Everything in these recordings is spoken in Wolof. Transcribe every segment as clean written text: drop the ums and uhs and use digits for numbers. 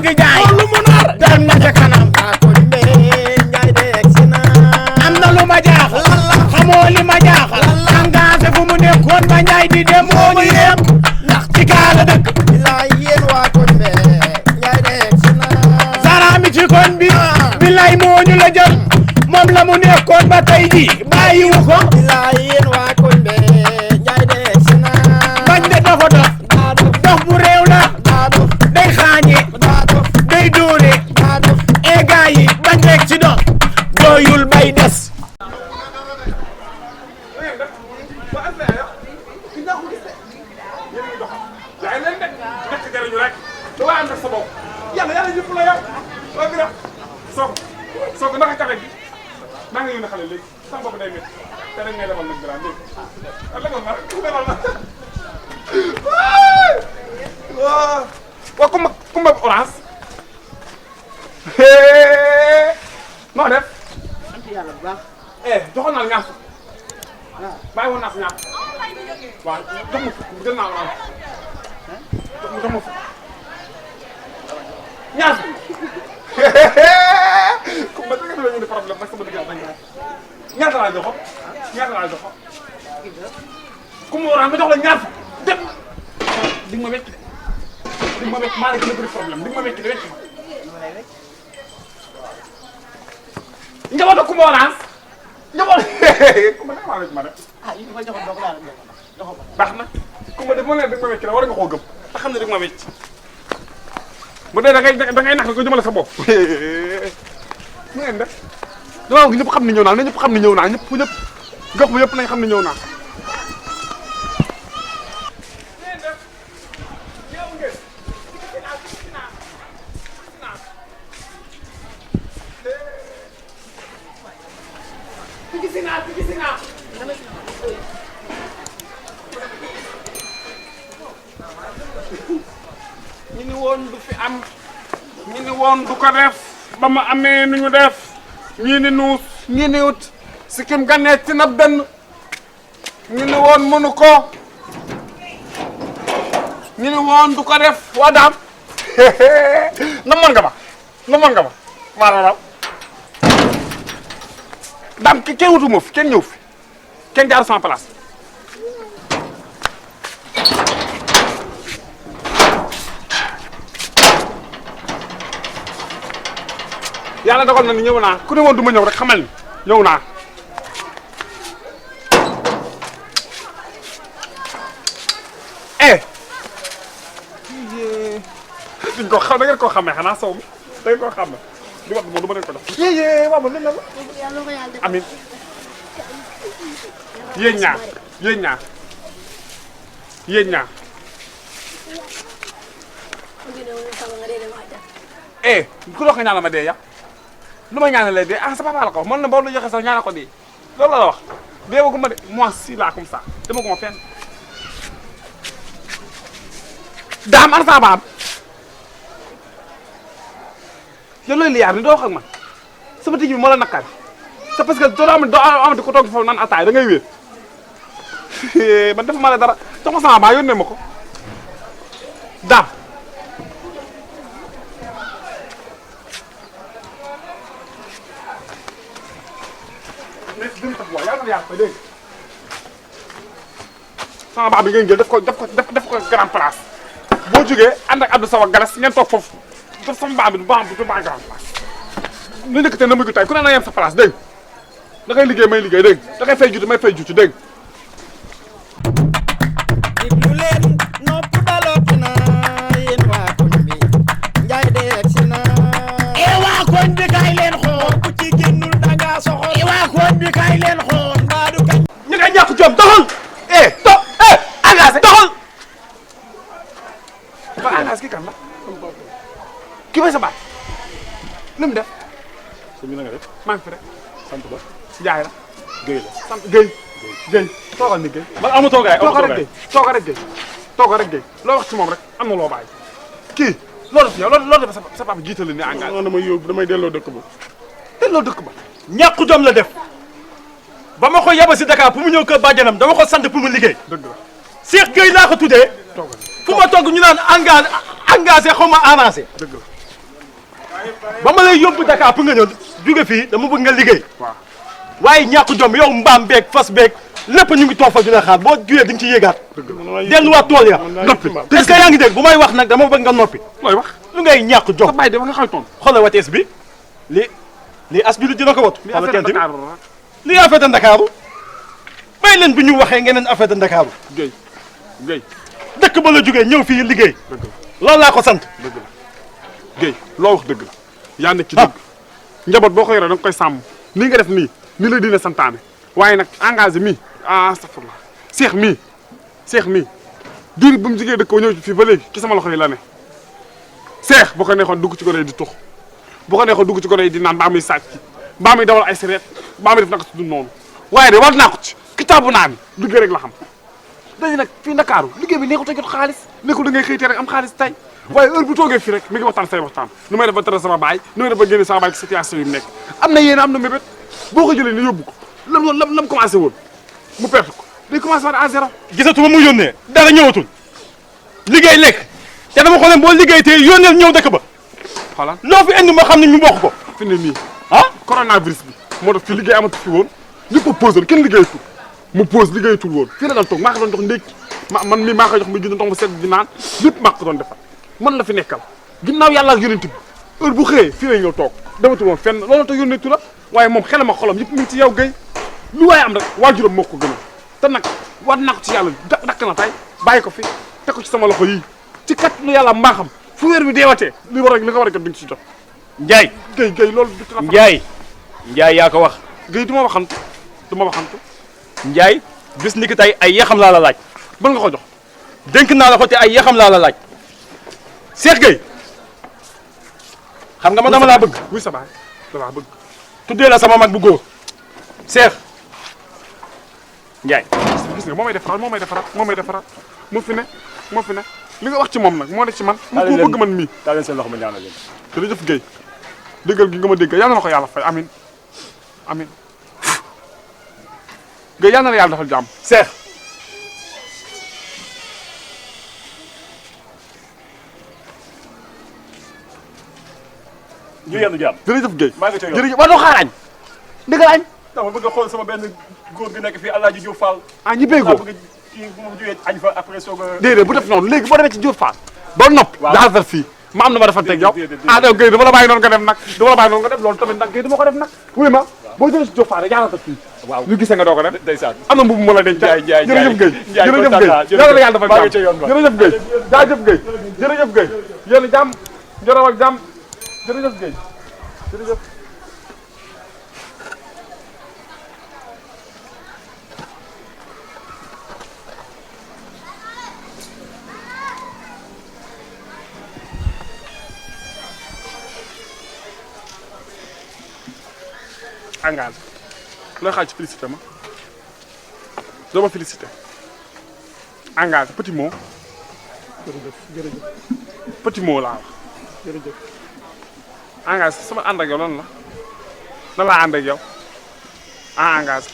bëgg jaay lu mu nar dem na ca kanam waa koñ bi Njaay de egsi na am na lu ma jaaxal xamoo li ma jaaxal engagé fu mu nekkoon ba Njaay di dem moo ñu yem ndax ci kaala dëkk bilaay yéen waa koñ bi Njaay de egsi na saraami ci koñ bi bilaay moo ñu la jël moom la mu nekkoon ba tey ji bàyyiwu ko bilaay yéen waa koñ bi Njaay de egsi na bañ de dafa dof dof bu réew la day xaañe day dóore e gaay yi bañ rek ci dof doyul bay des soo ko naka kafe gi maa ngi yónnee xale léegi sama bopp day métti te dañ ngay demal nag grand dégg nga demal ma waaw kumba orange noo def sant yàlla bu baax joxoon naa la ñaar fukk bàyyi woon naa fi ñaar waaw jox ma fukk jël naa orange jox ma fukk ñaar fukk kumba da nga doon indi problème nag sama diggante nañ ñaata laa joxoon ñaata laa joxoon kumba orange ma jox la ñaar fukk dem di nga ma wecc di nga ma wecc maa ngi gën a bëri problème di nga ma wecc de wecc ma njabootu kumba orange njaboot kumba da maa wecc ma de yi ma joxoon doo ko daal joxo ko baax na kumba de moo leen di nga ma wecc la war nga koo gëm te xam ne di nga ma wecc bu dee da ngay nax nga jëmale sa bopp mu ngeen def damaa bëgg ñëpp xam ne ñëw naa ñëpp xam ne ñëw naa ñëpp gox bi yëpp nañ xam ne ñëw naa ñu ni woon du fi am ñu ni woon du ko def ba ma amee nu ñu def ñii ni nuus ñii ni wut si kim ganee ci na benn ñu ni woon mënu ko ñu ni woon du ko def waa daam na mën nga ma maa raw daam kenn wutu ma fi kenn ñëw fi kenn jaaru sama place yàlla dogal na ni ñëw naa ku ne woon du ma ñëw rek xamal ni ñëw naa diñ ko xam da ngeen koo xamee xanaa sow mi da ngeen koo xam ne di wax moom du ma leen ko def waaw ma nen na la amin yéen ñaar ku dox nga ñaanal ma dee ya lu ma ñaanalee dee ah sa papa la ko mën na boo lu joxe sax ñaanal ko dee loolu la wax dee waguma de moi si laa comme ça dama ko ma fenn daam ana sa baam yow looy liyaar ni doo wax ak man sama tij bi moo la naqari c'est parce que doo amati ko toog foofu naan ataay da ngay wéet man dafa ma la dara jox ma sama baa yónnee ma ko daam sama baax bi ngeen jël def ko grand place boo jógee ànd ak Abdou Sow ak Galas ngeen toog foofu def sama baax bi du baax grand place lu njëkk te na muy tay ku ne na yem sa place dégg da ngay liggéey may liggéey dégg da ngay fay juuti may fay juuti dégg diglu leen nopp dalooti na yéen waa koñ bi Njaay de egsi na waa koñ bi kaay leen xool ku ci génnul danga soxor waa koñ bi kaay leen xool mbaadu kañ ñu ngay ñàkk jom doxal engagé doxal ba engagé kii kan la kii may sa baat lu mu def sëñ bi na nga def maa ngi fi rek sant ba Njaay la Guèye la sant Guèye toogal ni Guèye man amu toogaay toogal rek Guèye loo wax ci moom rek am na loo bàyyi kii loo def yow loo def sa papa jiitale ni engagé non damay yóbbu damay delloo dëkk ba delloo dëkk ba ñàkk jom la def ba ma ko yaba si Dakar pour mu ñëw kër bàjjanam dama ko sant pour mu liggéey dëgg la Cheikh Guèye laa ko tuddee fu ma togg ñu naan engagé xaw ma arrangé dëgg la ba ma lay yóbbu Dakar pour nga ñëw jóge fii dama bëgg nga liggéey. waaw waaye ñàkk jom yow mbaam beeg fas beeg lépp ñu ngi toog fa dina xaar boo jugee di nga ci yéegaat. delluwaat tool ya. noppi est-ce que yaa ngi dégg bu may wax nag dama bëgg nga noppi. looy wax lu ngay ñàkk jom. sa bàyyi de wax nga xaw toon xoolal watees bi lii as bi lu dina ko watu. li affaire de Dakar la lii affaire de Ndakaaru bay leen bi ñu waxee ngeen affaire de Ndakaaru Guèye Guèye dëkk ba la jógee ñëw fii liggéey dëgg loolu laa ko sant. la dëgg la Guèye loo wax dëgg la yaa nekk ci dëgg njaboot boo ko yoree da nga koy sàmm nii nga def nii ni la dina santaane waaye nag engagé mii astafurlah seex mii diir bu mu jigee dëkk ba ñëw fii ba léegi ci sama loxo yi la ne seex boo ko neexoon dugg ci gone yi di tux boo ko neexoon dugg ci gone yi di naan mbaa muy sàcc mbaa muy dawal ay sireet mbaa muy def naka su dul noonu waaye de war naa ko ci kitaabu naa mi liggéey rek la xam dañu nag fii Ndakaaru liggéey bi neexut a jot xaalis nekkul da ngay xëy tey rek am xaalis tey waaye heure bu toogee fii rek mi ngi waxtaan say waxtaan nu may def ba tere sama baay nu may def ba génne sama baay ci situation yi mu nekk am na yéen am na mébét boo ko jëlee ni yóbbu ko lam commencé woon mu perte ko day commencé waat à zéro gisatuma mu yónnee dara ñëwatul liggéey lekk te dama ko leen boo liggéey te yónneel ñëw dëkk ba xoolal loo fi indi ma xam ne ñu bokk ko fi ne nii ah coronavirus bi moo tax fi liggéey amatu fi woon ñëpp a posé woon kenn liggéeyatul mu pose liggéeyatul woon fii la daan toog maa ko doon jox ndékki man mii maa koy jox muy gën a ndox mu sedd di naan lépp maa ko doon defal man la fi nekkal ginnaaw yàlla ak yonent bi heure bu xëyee fii lay ñëw toog dematul woon fenn loolu tax yónneetu la waaye moom xelam ak xolam yëpp mi ngi ci yow Guèye lu waaye am rek waajuram moo ko gënal te nag war naa ko ci yàlla dakk na tey bàyyi ko fi teg ko ci sama loxo yii ci kat lu yàlla mbaaxam fu weer bi deewatee li nga war a jot di nga ci jot Ndiaye Guèye loolu du ci Ndiaye yaa ko wax Guèye du ma waxantu Ndiaye bis ni ki tey ay yaxam laa la laaj ban nga ko jox dénk naa la ko te ay yaxam laa la laaj Cheikh Gueye xam nga ma dama laa bëgg wuy sa baay dama bëgg tuddee la sama mag bu góor Cheikh Ndiaye gis nga moo may defaraat moo fi ne li nga wax ci moom nag moo ne ci man mu ko bëgg man mii taa leen seen loxo ma ñaanal leen jërëjëf Guèye dëggal gi nga ma dégg yàlla na ko yàlla fay amin Guèye yàlla na la yàlla defal jàmm Cheikh ñu yendu jàmm jërëjëf Guèye maa ngi ca yoon jërëjëf waa doo xaar añ dëggal añ dama bëgg a xool sama benn góor gi nekk fii Alaaji Diouf Fall ñi béygoo bëgg kii bu ma jógee añ fa après soog a déedéet bu def noonu léegi boo demee ci Diouf Fall ba noppi jaxasal fii ma am na ma defanteeg yow déedéet. donc Guèye dama la bàyyi noonu nga dem nag loolu tamit nag Guèye dama ko def nag wuy ma boo jëlee ci Diouf Fall rek jaxasal fii waaw ñu gisee nga doo ko def ndeysaan am na mbubu mu la denc Ndiaye jërëjëf Guèye Ndiaye jërëjëf kontaan naa, Guèye yàlla na yàlla defal maa ngi ca yoon ba. jàmm jërëjëf Guèye jaajëf Guèye jërëjëf Guèye yéen jàmm jërëw ak jàmm jërëjëf Guèye jërëjëf engagé looy xaaj ci félicité ma doo ma félicité engagé petit mot jërëjëf petit mot laa wax jërëjëf engagé sama ànd ak yow lan la laa ànd ak yow engagé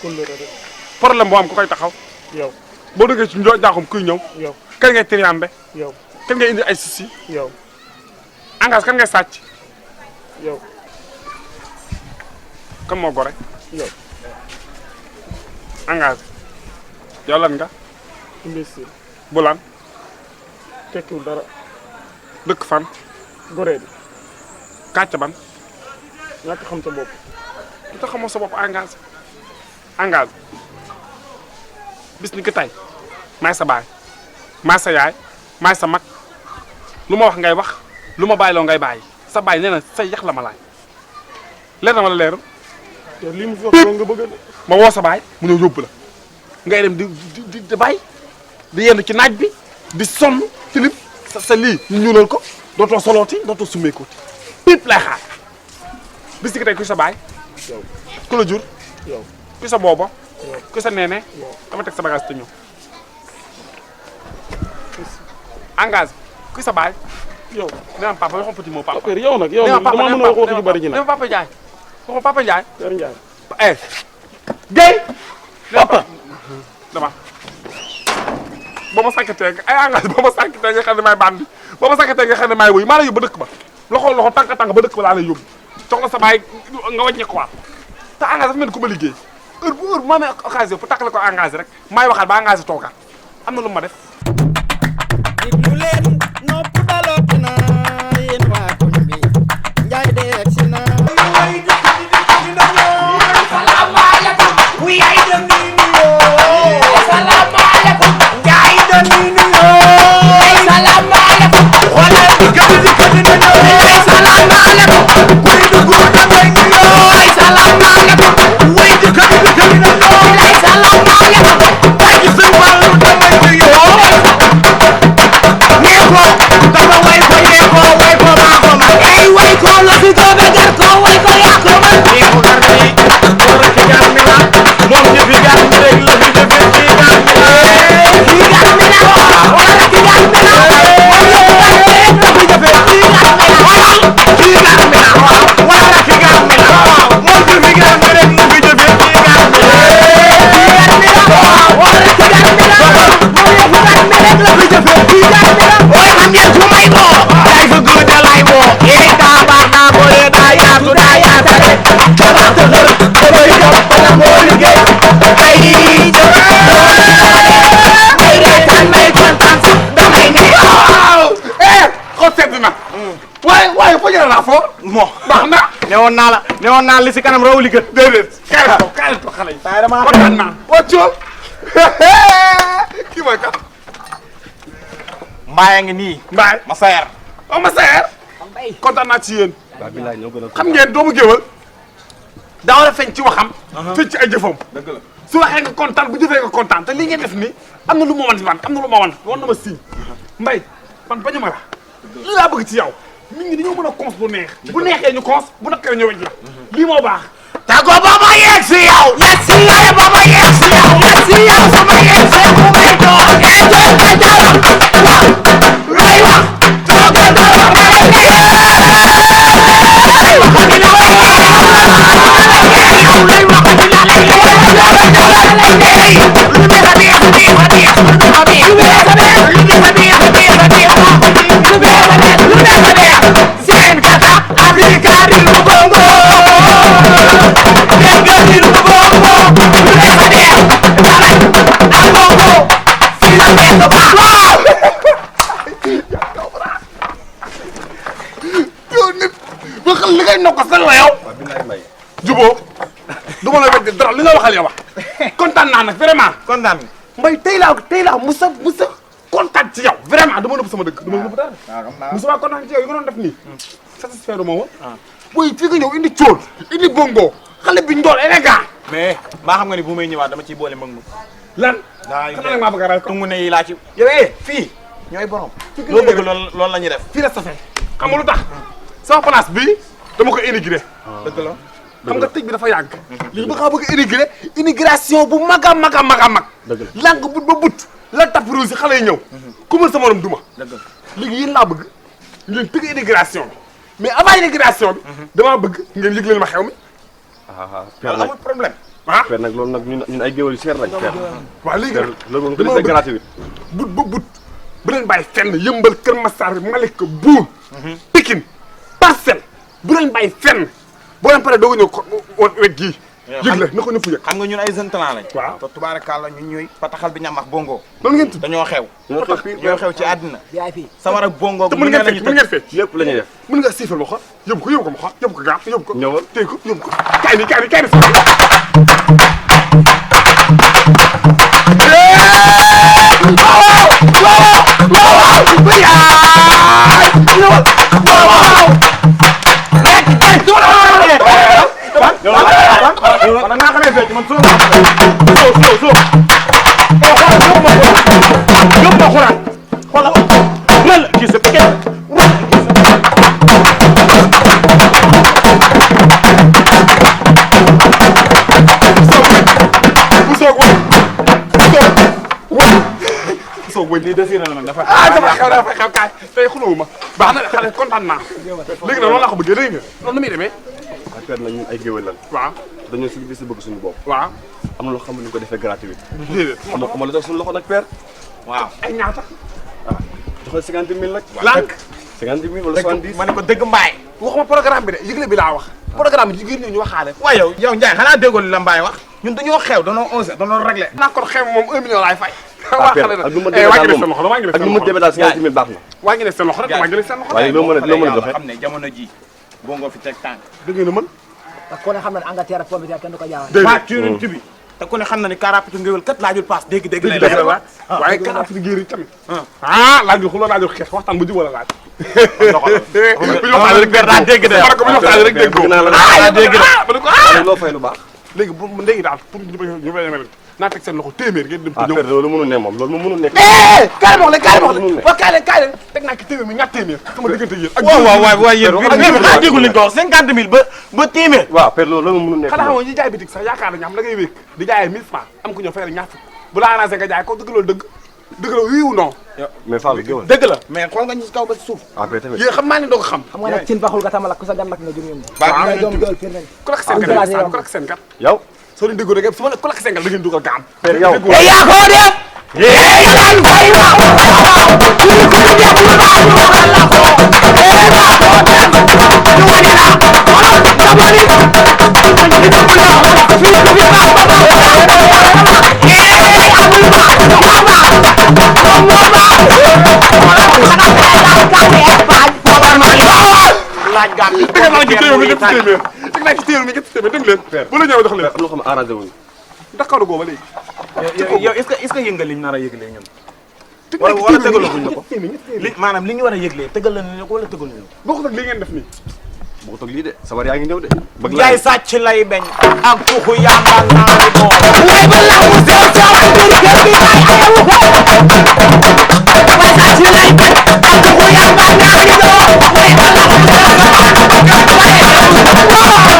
kóllëre rek problème boo am ku koy taxaw yow boo dëggee ci jaaxum kuy ñëw yow kan ngay triambe yow kan ngay indi ay souci yow engagé kan ngay sàcc yow kan moo gore yow engagé yow lan nga imbécile bu lan tekkiwul dara dëkk fan goree bi kàcc ban ñàkk xam sa bopp lu tax xamoo sa bopp engagé bis ni ki tey maay sa baay maay sa yaay maay sa mag lu ma wax ngay wax lu ma bàyyi loo ngay bàyyi sa baay nee na say yax la ma laaj leer na ma la leerul yow lii mu fi wax loolu nga bëgg a ma woo sa baay mu ñëw yóbbu la ngay dem di bàyyi di yenn ci naaj bi di sonn tilib sa lii ñu ñuulal ko dootoo solooti dootoo summeekooti pip lay xaar bis ni ki tey kuy sa baay yow ku la jur yow kuy sa booba yow kuy sa neene yow dama teg sa bagage te ñëw engagé kuy sa baay yow nee na papa waxoon petit mot papa. père yow nag yow nee na nag papa dama mën a wax wax ju bari ji nee nag na papa Ndiaye waxoon papa Ndiaye. Père Ndiaye eh Guèye. papa dama boo ma sàkkatee nga ay engagé boo ma sàkkatee nga xam ne maay bandi boo ma sàkkatee nga xam ne maay wuyu maa la yóbbu ba dëkk ba loxo tànk ba dëkk ba laa lay yóbbu jox la sa baay nga wàññi ko waat te engagé dafa mel ni ku ma liggéey heure bu ma amee occasion pour takkale ko engagé rek maay waxaat ba engagé toogaat am na lu ma def. diglu leen nopp dalooti na yéen waa koñ bi Ndiaye de egsi na. salaamaaleykum. wi ay dem nii nuyoo. salaamaaleykum. Ndiaye dem nii nuyoo. salaamaaleykum. xoolal di gën di nuyoo. salaamaaleykum. kuy dugg da ngay nuyoo. salaamaaleykum. wuy di gën nuyoo. salaamaaleykum. way di sëñ Fallou da ngay nuyoo. dama way ko nee ko way ko maa ko man ay way ko la fi ko be gar ko way ko yaa ko man nee ko gar ni wala ki gar mi la moom ci fi gar mi rek la fi def ci gar mi la ki gar mi la wala ki gar mi la la fi def ci gar mi la ki gar mi la wala ki gar mi la moom ci fi gar mi rek la fi def ci gar mi la ki gar mi la wala ki gar mi la moom ci fi gar mi rek la fi def ci gar mi la oy xam ngeen ku may boo day fa gën a lay boo yéen daa baax naa boo yee daa yaatu daa yaatale dama tëgër damay jox bala moo liggéey ay may reetaan may kontaan damay ne waaw xol sedd na waaye fa jëlee laa foo moo baax na newoon naa li si kanam raw li gën déedéet kaay to xale yi waaye dama kontaan naa wàccoo kii mooy kat Mbaye ngi nii Mbaye ma seer ma seer kontaan naa ci yéen waaw bilaay ñoo gën a xam ngeen doomu géwal daa war a feeñ ci waxam feeñ ci ay jëfam dëgg la su waxee nga kontaan bu jëfee nga kontaan te lii ngeen def ni am na lu ma wan si man am na lu ma wan na ma siiñ Mbaye man bañu ma la lii laa bëgg ci yow nit ñi dañoo mën a cons bu neex bu neexee ñu cons bu nakkee ñu wëññi lii moo baax tago ba ma yegg si yow yegg si yow ba ma yegg si yow yegg si yow ba ma yegg si ku may doon ngay doon ka dara wax lay wax toog ka dara li ngay nokk sax la yow juboo du ma la weddi dara li nga waxal yow wax kontaan naa nag vraiment kontaan Mbaye tey laa musa kontaan ci yow vraiment dama nëbb sama dëkk dama nëbb dara musa kontaan ci yow yi nga doon def nii satisfaire ma woon booy fii nga ñëw indi cóol indi bongo xale bi njool élégant mais maa xam nga ni bu may ñëwaat dama ciy boole mag mu lan xanaa nag maa bëgg a ray ko tungu ne yi laa ci yow fii ñooy borom loo bëgg loolu la ñuy def fii la safee xam nga lu tax sama place bii dama ko inauguré dëgg la xam nga tëj bi dafa yàgg léegi ba nga bëgg a inauguré immigration bu mag a mag a mag a mag lànk but ba but la tap rouge xale yi ñëw ku mën sa morom duma léegi yéen laa bëgg ngeen tëgg immigration bi mais avant immigration bi damaa bëgg ngeen yëg leen ma xew mi père nag amul problème ah père nag loolu nag ñun ay géwél yu seer lañ père waaw léegi père nag loolu dama moom c'est gratuit but ba but bu leen bàyyi fenn yëmbal Kër Massar Malika Buun Pikine Parcelles bu leen bàyyi fenn boo leen paree doog a ñëw wet gii yëg la na ko ñëpp yëg xam nga ñun ay jeunes talent lañ waaw te tubaarakaala ñun ñooy pataxal bi ñam ak bongo noonu ngeen tudd dañoo xew ñoo xew ci àddina VIP samar ak bongo te mën ngeen fecc mën ngeen fecc lépp la ñuy def mën nga siifal ma xool yóbbu ko ma xool yóbbu ko gaaf yóbbu ko ñëwal téye ko yóbbu ko kaay ni kaay ni kaay ni wala nga xamee fecc man soo yóbbu ma xuraan xoolal lan la kii sa kenn soog wëñ lii désiré na nag dafa dafa xew kaay tey xulóowu ma baax na xale kontaan naa léegi nag loolu laa ko bëggee dégg nga loolu nu muy demee waaw père nag ñun ay géwél lan waaw dañoo si si bëgg suñu bopp waaw am na loo xam ne ñu ko defee gratuit déedéet xam nga la def suñu loxo nag père waaw ay ñaata joxal 50 000 nag lànk 50 000 wala 70. ma ne ko dëgg mbaay. waxuma programme bi de yëgle bi laa wax. programme bi jigéen ñi ñu waxaale. waaye yow Ndiaye xanaa déggoo li la mbaay wax ñun dañoo xew danoo osé danoo réglé. naa ko xew moom 1 million laay fay. ah père ak nu mu demee daal moom ak nu mu demee daal 50 000 baax na. waa ngi ne seen loxo rek waa ngi ne seen loxo. waaye loo mën a joxe xam ne jamono ji boo nga fi teg tànk. dëgg na mën. te ku ne xam na ne Angleterre ak pomme de terre kenn du ko jaawale. waa cuurin ci bi te ku ne xam na ni karapitu ngéwél kat laajul paas dégg-dégg lay dëgg la la waaye karaatu gi géer tamit. laajul xuloo laajul xeex waxtaan bu jubal la laaj. bu ñu waxtaanee rek dégg de. bu ñu waxtaanee rek dégg de. loo fay lu baax. léegi bu léegi daal pour ñu bañ a naa teg seen loxo téeméer ngeen dem. ah père loolu mënul ne moom loolu moom mënul nekk. kaay ma wax leen kaay ma wax leen waaw kaay leen teg naa ki téeméer mi ñaar téeméer sama diggante yéen ak waaw yéen bi déggul liñ ko wax 50 000 ba téeméer waaw père loolu mënul nekk. xanaa xamoo ñi jaay bitig sax yaakaar nañu am da ngay wékk di jaayee 1000 francs am ku ñëw fay la ñaar fukk bu la arrangé nga jaay ko dëgg loolu dëgg la oui ou non mais Fallou géwal. dëgg la mais xool nga ñu si kaw ba si suuf ah père tamit. yéen xam naa ne doo ko xam xam nga nag cin baxul nga tamalak ku sa gan lakk nga jur yëm. waaw ngay doom géwél pire nañ. ku lakk seen kat ku lakk seen kat yow. soo leen déggoo rek su ma ne ku lakk seen kat da ngeen dugal gaam père yow. yaa ko def. lan fay wax laaj gaam yi teg naa ci téeméer mi ñetti téeméer teg naa ci téeméer mi ñetti téeméer dem leen bu la ñëwee dox leen am na loo xam ne arrangé wuñu. Dakar goo ba léegi yow est-ce que yëngal liñ nar a yëglee ñun teg naa ci wala téeméer tëgalaguñ la ko li maanaam li ñu war a yëglee tëgal la ko wala tëgaluñ la ko bokkut ak li ngeen def nii bu ko toog lii de sabar yaa ngi ñëw de. bëgg jaay sàcc lay beñ ak tuxu yamba naani boor way ba la mu sew sew ba biir kër gi ay ayewu ko way sàcc lay bañ ak tuxu yamba naani boor way ba la mu sew sew ba biir kër gi ay ayewu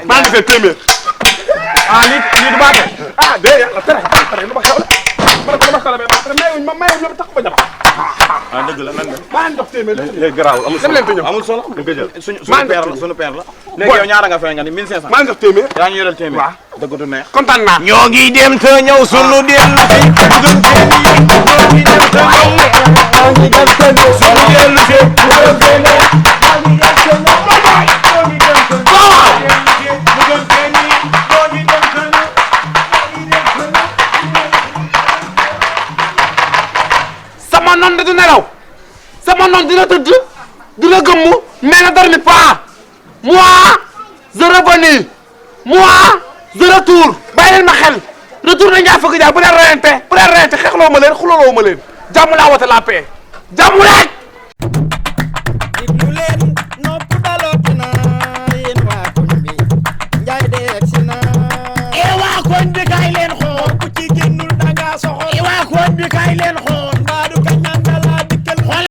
maa ngi fee téeméer lii du baax de yàlla tere lu ma xew la ma xew la mais ma mayuñ ñoom tax ko ba jaba dëgg la nan maa ngi jox téeméer léegi garaawul amul dem leen te ñëw amul solo dañ koy jël. suñu père la suñu père la léegi yow ñaara nga fay nga ni 1500 maa ngi jox téeméer yaa ñu yoreel téeméer waaw dëgg du neex kontaan naa ñoo ngi dem te ñëw sunu dellu si ñoo ngi dem te ñëw sunu dellu si sama noon du nelaw sama noon dina tëdd dina gëmmu mais ne dormi pas moi je revenir moi je retour bàyyi leen ma xel retour na ñaa fëgg jaay bu leen reyante xeexloo ma leen xuloloo ma leen jàmm laa woote la paix jàmm rek diglu leen nopp dalooti na yéen waa koñ bi Njaay de egsi na waa koñ bi kaay leen xool ku ci génnul danga soxor waa koñ bi kaay leen xool